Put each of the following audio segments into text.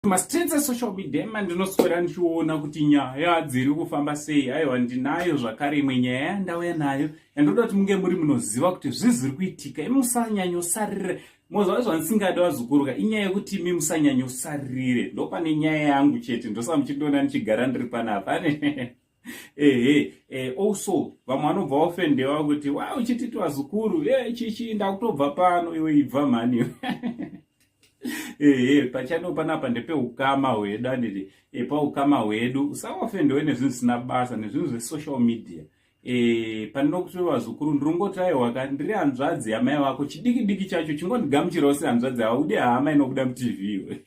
Mastreets esocial media mandinoswera ndichiona kuti nyaya dziri kufamba sei. Aiwa, ndinayo zvakare imwe nyaya yandauya nayo yandoda kuti munge muri munoziva kuti zvii zviri kuitika. Imi musanyanyosarire mozva zvandisingadi, vazukuruka. Inyaya yekuti imi musanyanyosarire, ndopane nyaya yangu chete. Ndosa muchindiona ndichigara ndiri panapa. Ehe, also vamwe vanobva ofendewa kuti wa uchititi vazukuru e chichi, ndakutobva pano. Iwe ibva mhani. Ehe, pachano panapa ndepeukama hwedu, anditi? Paukama hwedu usaofendewe nezvinhu zvisina basa, nezvinhu zvesocial media. Pandinokuti vazukuru, ndiringoti aiwaka, ndiri hanzvadzi yamai vako. Chidiki diki chacho chingondigamuchirawo sehanzvadzi yavo. Ude hama inobuda muTV iwe.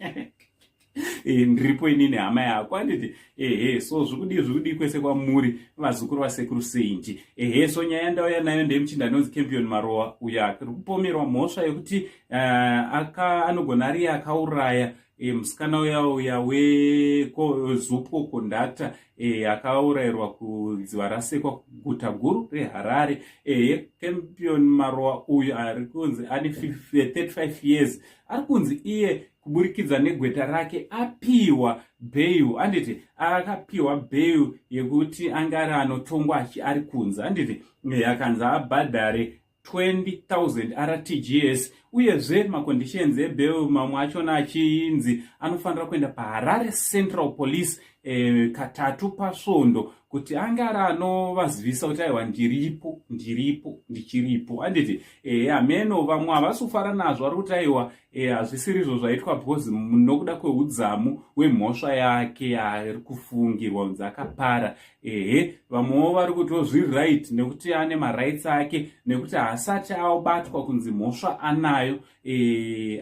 Ndiripo inini hama yako, anditi? Ehe, so zvikudii, zvikudii kwese kwamuri, vazukuru vasekuru Saint? Ehe, so nyaya yandauya nayo ndeyemuchinda anonzi Campion Marowa, uyo ari kupomerwa mhosva yekuti anogona ari akauraya musikana uya weZUPCO conductor akaurayirwa kudziva rasekwa kuguta guru reHarare. Campion Marowa uyu ari kunzi ane 35 years. Ari kunzi iye kuburikidza negweta rake apiwa bail, anditi? Akapiwa bail yekuti ange ari anotongwa ari kunze, anditi? Akanzi abhadhare 20,000 RTGS. Uyezve maconditions ebail mamwe achona achinzi anofanira kuenda paHarare Central Police katatu pasvondo kuti ange ari anovazivisa kuti aiwa, ndiripo, ndiripo, ndichiripo, anditi? Hameno, vamwe havasi kufara nazvo. Vari kuti aiwa, hazvisirizvo zvaitwa because nokuda kweudzamu hwemhosva yake yaari kufungirwa kunzi akapara. Ehe, vamwewo vari kutiwo zviri right nekuti ane marights ake, nekuti haasati abatwa kunzi mhosva anayo.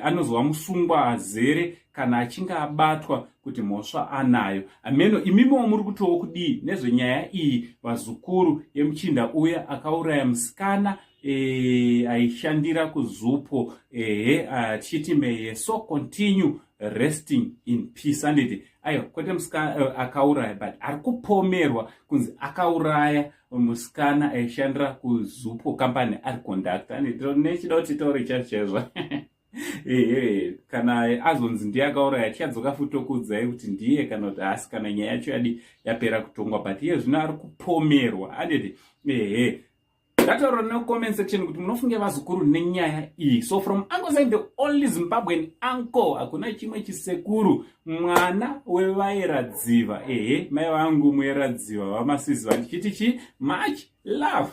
Anozova musungwa azere kana achinge abatwa kuti mhosva anayo. Ameno, imimiwo muri kutiwo kudii nezvenyaya iyi, vazukuru, yemuchinda uya akauraya musikana aishandira kuZUPCO? Ehe, tichiti may so continue resting in peace, anditi? Aiwa, kwete musikana akauraya, but ari kupomerwa kunzi akauraya musikana aishandira kuZUPCO company ari conductor. Nechida kuti taure chaizvo chaizvo. Ehe, kana azonzi ndiye akauraya, tichadzoka futi tokuudzai kuti ndiye kana kuti haasi, kana nyaya yacho yadi yapera kutongwa. But iye zvino ari kupomerwa, anditi? Ehe, ngataura necomment section kuti munofunge, vazukuru, nenyaya iyi. So from Uncle Saint, the only Zimbabwean uncle, hakuna chimwe chisekuru, mwana wevaeradziva. Ehe, mai vangu mueradziva vamasiziva, ndichiti chi much love.